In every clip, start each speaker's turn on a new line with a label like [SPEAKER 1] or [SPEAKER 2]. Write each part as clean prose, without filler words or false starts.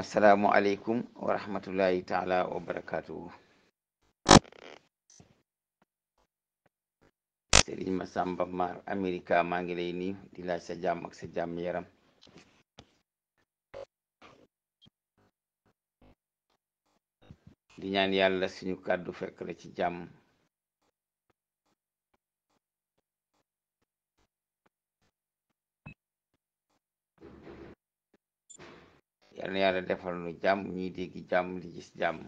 [SPEAKER 1] asalaamualeykum wa rahmatullahi taala wa barakatuhu. Sëriñ Masamba Mar Amerika maa ngi lay nuyu di laaj sa jàmm ak sa jàmm yaram. di ñaan yàlla suñu kàddu fekk la ci jàmm. yal na yàlla defal nu jàmm ñuy dégg jàmm di gis jàmm.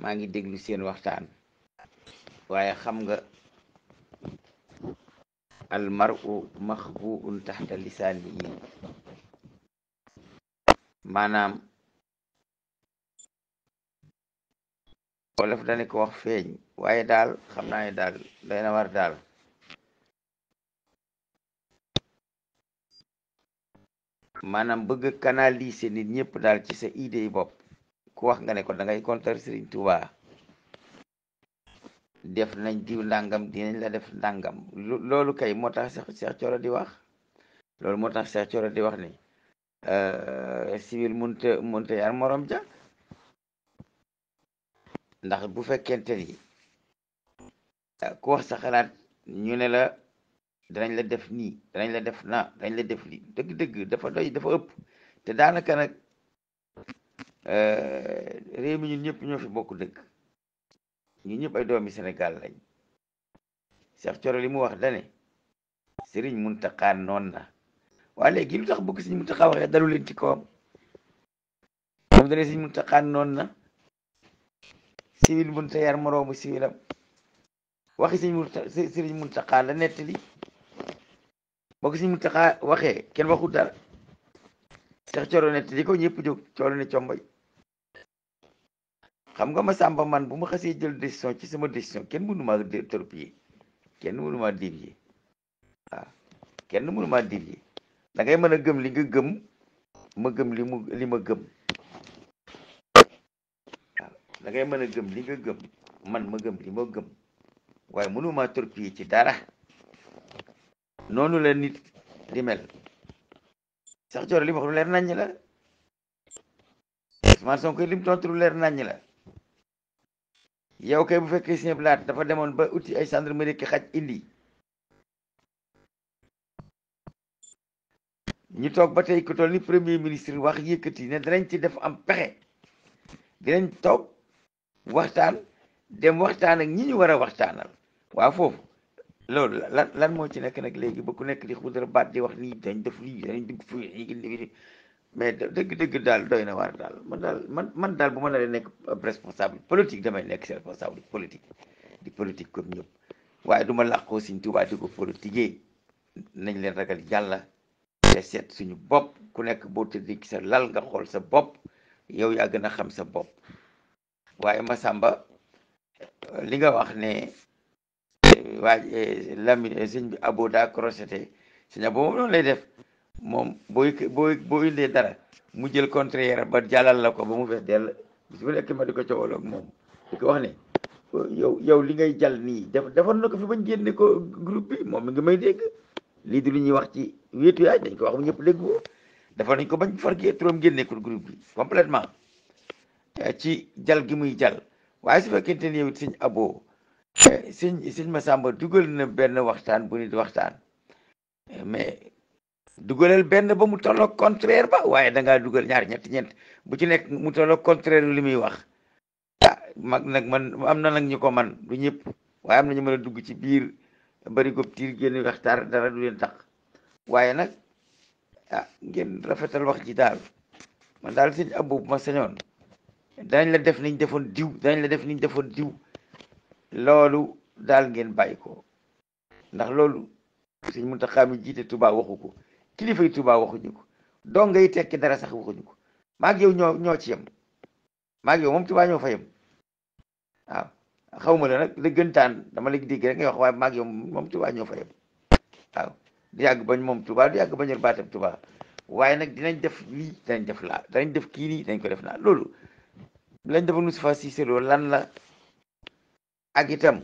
[SPEAKER 1] maa ngi déglu seen waxtaan waaye xam nga al mar'u maxbuun taxta lisaani yi, maanaam wolof dane ko wax feeñ, waaye daal xam naa ne daal day na war daal. maanaam bëgg canaliser nit ñëpp daal ci sa idée yi bopp. ku wax nga ne ko da ngay contre Serigne Touba, def nañ diw ndàngam dinañ la def ndàngam. loolu kay moo tax Cheikh Thioro di wax, loolu moo tax Cheikh Thioro di wax ni civil munte yar morom ja. ndax bu fekkente ni ku wax sa xalaat ñu ne la danañ la def nii, danañ la def na, danañ la def lii, dëgg-dëgg dafa doy, dafa ëpp. te daanaka nag réew mi ñun ñëpp ñoo fi bokk dëkk, ñun ñëpp ay doomi Sénégal lañ. Cheikh Thioro li mu wax dane Sëriñ Muntaxa noon na. waa léegi lu tax bëgg Sëriñ Muntaxa waxee dalu leen ci kawam? moom dane Sëriñ Muntaxa noon na, civil munta yar moroomu civilam. waxi Sëriñ Muntaxa la nettali. boo ko Sëriñ Muntaxa waxee kenn waxul dara. Cheikh Thioro nettali ko ñëpp jóg coolo ne combay. xam nga Masamba man bu ma xasee jël décision ci sama décision kenn mënu maa torpiller, kenn mënu maa dévier. waaw kenn mënu maa dévier. da ngay mën a gëm li nga gëm, ma gëm li ma gëm. waaw da ngay mën a gëm li nga gëm, man ma gëm li ma gëm, waaye mënu maa torpiller ci dara. noonu la nit di mel. Cheikh Thioro li mu wax lu leer naññ la. Ousmane Sonko li mu tontu lu leer naññ la. yow kay bu fekkee Sëñ Blaat dafa demoon ba uti ay gendarmerie ki xaj indi, ñu toog ba tey ku toll ni premier ministre wax yëkkati ne danañ ci def am pexe, dinañ toog waxtaan, dem waxtaan ak ñi ñu war a waxtaanal. waaw foofu loolu lan moo ci nekk nag léegi ba ku nekk di xudara baat di wax nii dañ def lii dañ dugg fii mais dëgg daal doy na waar daal. man daal bu ma la nekk responsable politique damay nekk si responsable politique, di politique comme ñëpp, waaye du ma làqoo Sëriñ Tuubaa di ko politiquer. nañ leen ragal yàlla te seet suñu bopp. ku nekk boo tëddee ci sa lal nga xool sa bopp, yow yaa gën a xam sa bopp. waaye Masamba li nga wax ne Lamine sëñ bi abo daa crocheté, sëñ abo moom noonu lay def. moom boo indee dara mu jël contraire ba jàllal la ko ba mu fees dell. bis bu nekk ma di ko coowaloo ak moom di ko wax ne yow li ngay jàll nii defoon na ko fi bañ génne ko groupe bi. moom mi ngi may dégg. lii di lu ñuy wax ci wéetu yaay dañ ko wax ñëpp dégg ko. defoon nañ ko bañ fargee turam génne ko groupe bi complètement ci jal gi muy jal. waaye su fekkente ni yow it sëñ abo sëñ Masamba dugal na benn waxtaan bu nit waxtaan, mais dugalal benn ba mu tolloog contraire ba, waaye dangaa dugal ñaar ñetti ñeent bu ci nekk mu tolloog contraire li muy wax. mag nag man am na nag ñu ko man, du ñëpp, waaye am na ñu mën a dugg ci biir bari gob tiir génn waxtaan dara du leen tax. waaye nag ngeen rafetal wax ji daal. man daal sëñ Abou bu ma sañoon danañ la def niñ defoon diw, danañ la def niñ defoon diw. loolu daal ngeen bàyyi ko, ndax loolu Sëñ Muntaxa mi jiite Touba waxu ko, kilifay Touba waxuñu ko, dong ngay tekki dara sax waxuñu ko. maag yow ñoo ci yem, maag yow moom Touba ñoo fa yem. waaw xaw ma la nag dëggantaan dama la dégg rek ngay wax, waaye maag yow moom Touba ñoo fa yem. waaw di yàgg bañ moom Touba di yàgg bañor baatam Touba, waaye nag dinañ def lii dinañ def laa, danañ def kii nii dañ ko def naa. loolu lañ defa Moustapha Cissé Lo lan la? ak itam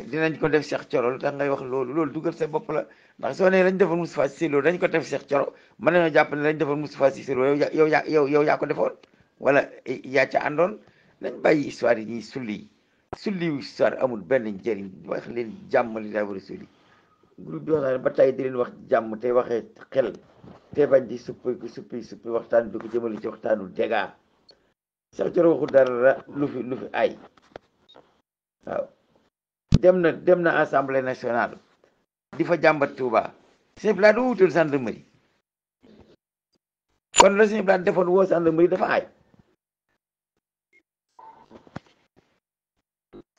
[SPEAKER 1] dinañ ko def Cheikh Thioro lu tax ngay wax loolu dugal sa bopp la. ndax soo nee lañ defoon Moustapha Cissé Lo dañ ko def Cheikh Thioro mën nañoo jàpp ne lañ defoon Moustapha Cissé Lo yow yaa ko defoon wala yaa ca àndoon. nañ bàyyi histoire yi ñuy sulli histoire amul benn njëriñ wax leen jàmm li daa war a sulli groupe bi wax naa ba tey di leen wax jàmm te waxee xel te bañ di suppi waxtaan bi ko jëmale ci waxtaanu dégaa Cheikh Thioro waxu dara lu fi ay waaw dem na assemblée nationale di fa jàmbat Touba Sëñ Blanc du wutul gendarmerie kon la Sëñ Blanc defoon woo gendarmerie dafa aay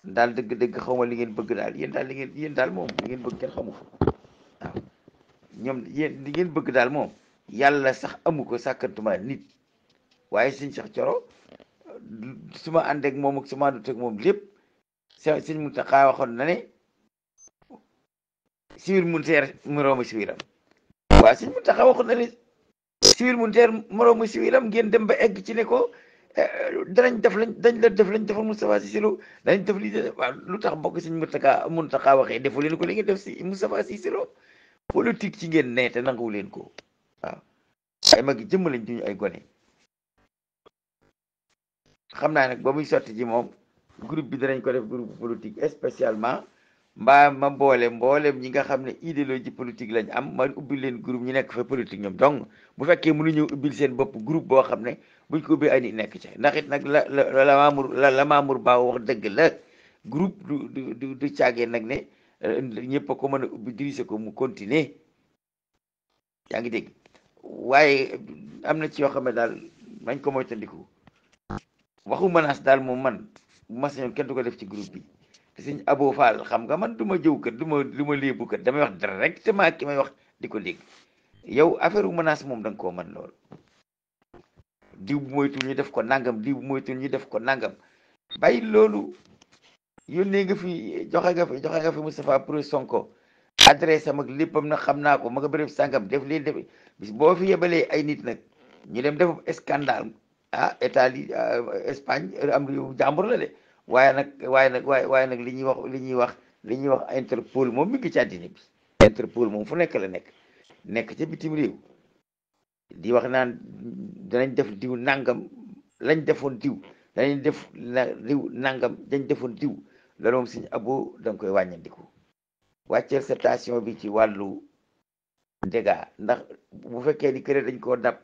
[SPEAKER 1] daal dëgg-dëgg xaw ma li ngeen bëgg daal yéen daal moom li ngeen bëgg kenn xamu ko waaw ñoom yéen li ngeen bëgg daal moom yàlla sax amu ko sàkkantuma nit waaye Sëñ Cheikh Thioro su ma ànd ak moom ak su ma àndut ak moom lépp Sëñ Mountakha waxoon na ne siwir mun teer moroomu siwiram waaw Sëñ Mountakha waxoon na ne siwir mun teer moroomu siwiram ngeen dem ba egg ci ne ko danañ def lañ defal Moustapha Cissé Lo danañ def li waaw lu tax bokk Sëñ Mountakha waxee defu leen ko li ngeen def si Moustapha Cissé Lo politique ci ngeen ne te nanguwu leen ko waaw ay mag yi jëmm lañ duñu ay gone xam naa nag ba muy sotti ji moom groupe bi danañ ko def groupe politique spécialement mbaa ma mboolem ñi nga xam ne idéologie politique lañ am ma ubbil leen groupe ñu nekk fa politique ñoom donc bu fekkee mënuñu ubbil seen bopp groupe boo xam ne buñ ko ubbi ay nit nekk ci ndax it nag la Mamour Ba wax dëgg la groupe du caagee nag ne ñëpp a ko mën a ubbi diriger ko mu continuer yaa ngi dégg waaye am na ci yoo xam ne daal nañ ko moytandiku waxu menace daal moom man bu ma sañoon kenn du ko def ci groupe bi te Sëñ Abo Fall xam nga man du ma jëw kat du ma léebu kat damay wax directement ki may wax di ko dégg yow affaire menace moom da nga koo mën lool diw bu moytul ñu def ko nangam diw bu moytul ñu def ko nangam bàyyi loolu yónnee nga fi joxe nga fi Moustapha Pro Sonko adresse am ak léppam nag xam naa ko ma nga béréb sàngam def leen def bis boo fi yebalee ay nit nag ñu dem def scandale Italie Espagne am réew jàmbur la de waaye nag li ñuy wax Interpol moom mi ngi ci àddina bi Interpol moom fu nekk la nekk ca bitim réew di wax naan danañ def diw nangam lañ defoon diw danañ def diw nangam dañ defoon diw loolu moom Sëñ Abo da nga koy wàññandiku wàcceel sa station bi ci wàllu dégâts ndax bu fekkee ni kër dañ koo dab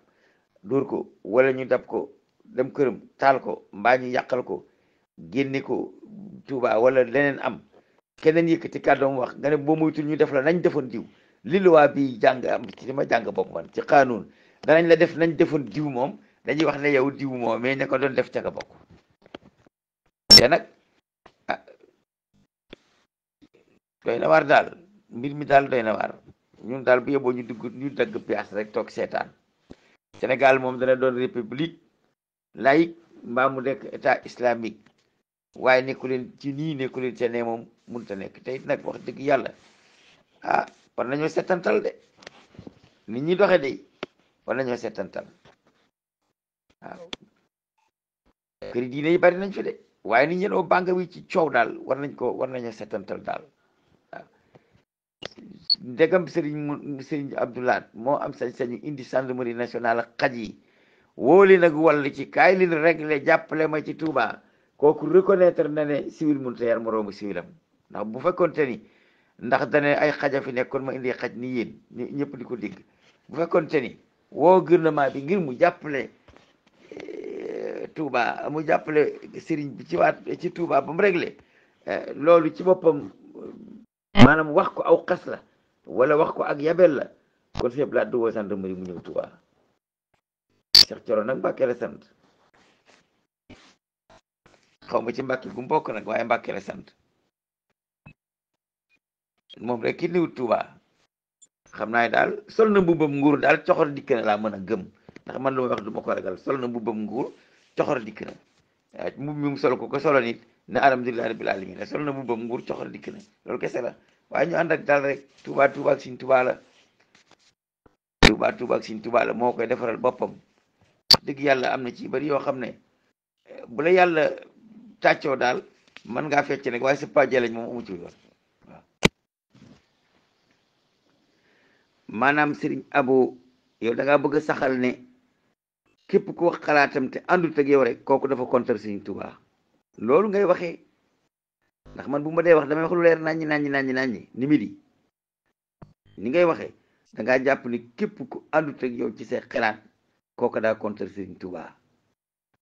[SPEAKER 1] dóor ko wala ñu dab ko dem këram taal ko mbaa ñu yàqal ko génne ko Touba wala leneen am keneen yëkkati kàddoom wax nga ne boo moytul ñu def la nañ defoon diw li luwaa bi jàng am ci ma jàng bopp man ci xaanuun danañ la def nañ defoon diw moom dañuy wax ne yow diw moom mais ne ko doon def ca ka bokk te nag doy na waar daal mbir mi daal doy na waar ñun daal bu yeboo ñu dagg pièce rek toog seetaan Sénégal moom dana doon république laïque mbaa mu nekk état islamique waaye nekku leen ci nii nekku leen ca ne moom mënut a nekk te it nag wax dëgg yàlla war nañoo setantal de nit ñi doxe de war nañoo setantal waaw këri diine yi bari nañ fi de waaye ni ñenoo bànga wi ci coow daal war nañoo setantal daal waaw ndegam Sëriñ Abdoulaye moo am sañ-sañu indi gendarmerie nationale ak xaj yi wóoli nag wàll ci kaay leen réglé jàppale ma ci Touba kooku reconnaître na ne civil mënut a yar moroomu civilam ndax bu fekkoonte ni ndax dane ay xaja fi nekkoon ma indi xaj ni yéen ñëpp di ko dégg bu fekkoonte ni woo gouvernement bi ngir mu jàppale Touba mu jàppale sëriñ bi ci Touba ba mu réglé loolu ci boppam maanaam wax ko aw xas la wala wax ko ak yabel la kon Sëñ Abdou Lahad du woo gendarmerie mu ñëw Touba Cheikh Thioro nag Mbàkke la sant xaw ma ci Mbàkke gu mbokk nag waaye Mbàkke la sant moom rek ki niwut Touba xam naa daal sol na mbubbam nguur daal coxor dikk na laa mën a gëm ndax man lu may wax du ma ko ragal sol na mbubbam nguur coxor dikk na waaw mbubb mi mu sol ko solo nit ne alhamdulilah rabbil alamin sol na mbubbam nguur coxor dikk na loolu kese la waaye ñu ànd ak daal rek Touba ak Sëñ Touba la Touba ak Sëñ Touba la moo koy defaral boppam dëgg yàlla am na ci bari yoo xam ne bu la yàlla tàccoo daal mën ngaa fecc nag waaye sa pajee lañ moom amu ci yoon waaw maanaam Serigne Abo yow da ngaa bëgg a saxal ne képp ku wax xalaatam te àndut ak yow rek kooku dafa contre Serigne Touba loolu ngay waxee ndax man bu ma dee wax damay wax lu leer naññi ni midi ni ngay waxee da ngaa jàpp ni képp ku àndut ak yow ci say xalaat kooku daa contre Serigne Touba